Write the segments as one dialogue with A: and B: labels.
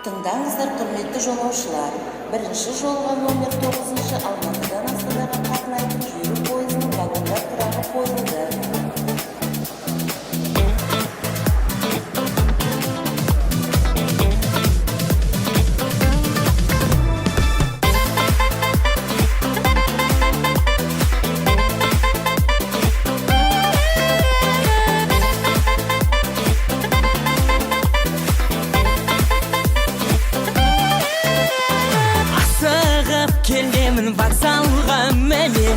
A: Тыңдаңыздар, құрметті жолаушылар! Бірінші жолға номер 9-шы Алматыдан Астанаға қатынайтын жүйрік пойызының вагондар тұрағы қойылды.
B: Асығып келемін вокзалға, міне,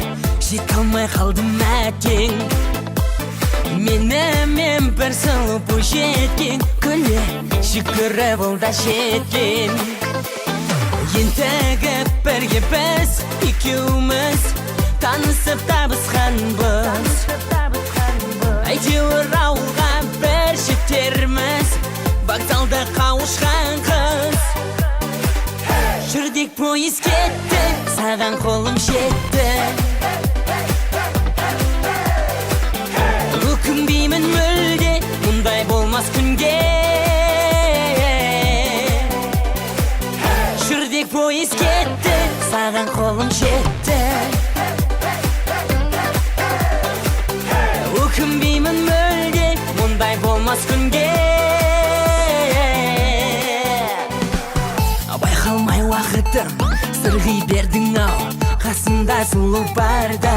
B: жете алмай қалдым, әттең. Менімен бір сұлу бойжеткен күле жүгіріп, ол да жеткен. Ентігіп бірге біз екеуміз танысып табысқанбыз. Әйтеуір ауылға бір жетерміз. Вокзалда қауышқан қыз. Жүрдек пойыз кетті, саған қолым жетті. Өкінбеймін мүлде, мұндай болмас күнде. Жүрдек пойыз кетті, саған қолым жетті. Өкінбеймін мүлде, мұндай болмас күнге. Байқалмай уақытым сырғи бердің ау, қасымда сұлу барда.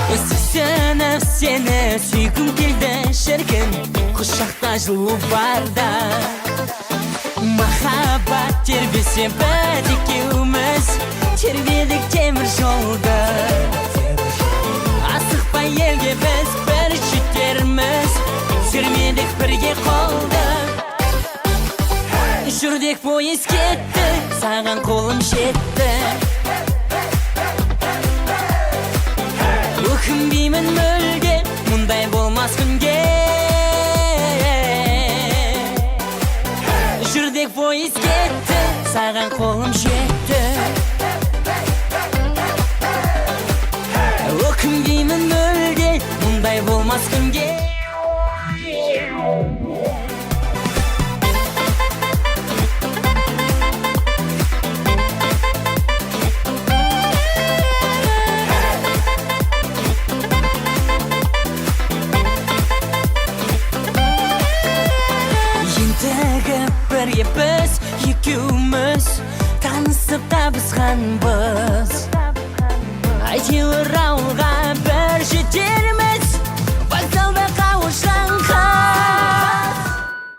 B: Сүйсініп сені сүйгім келді, шіркін, құшақта жылу барда. Махаббат тербесе, біз екеуміз тербедік темір жолды. Асықпай елге біз бір жетерміз, сермедік бірге қолды. Жүрдек пойыз кетті, саған қолым жетті. Өкінбеймін мүлде, мұндай болмас күнге. Жүрдек пойыз кетті, саған қолым жетті. Өкінбеймін мүлде, мұндай болмас күнге. Ентігіп бірге біз екеуміз танысып табысқанбыз. Әйтеуір ауылға бір жетерміз.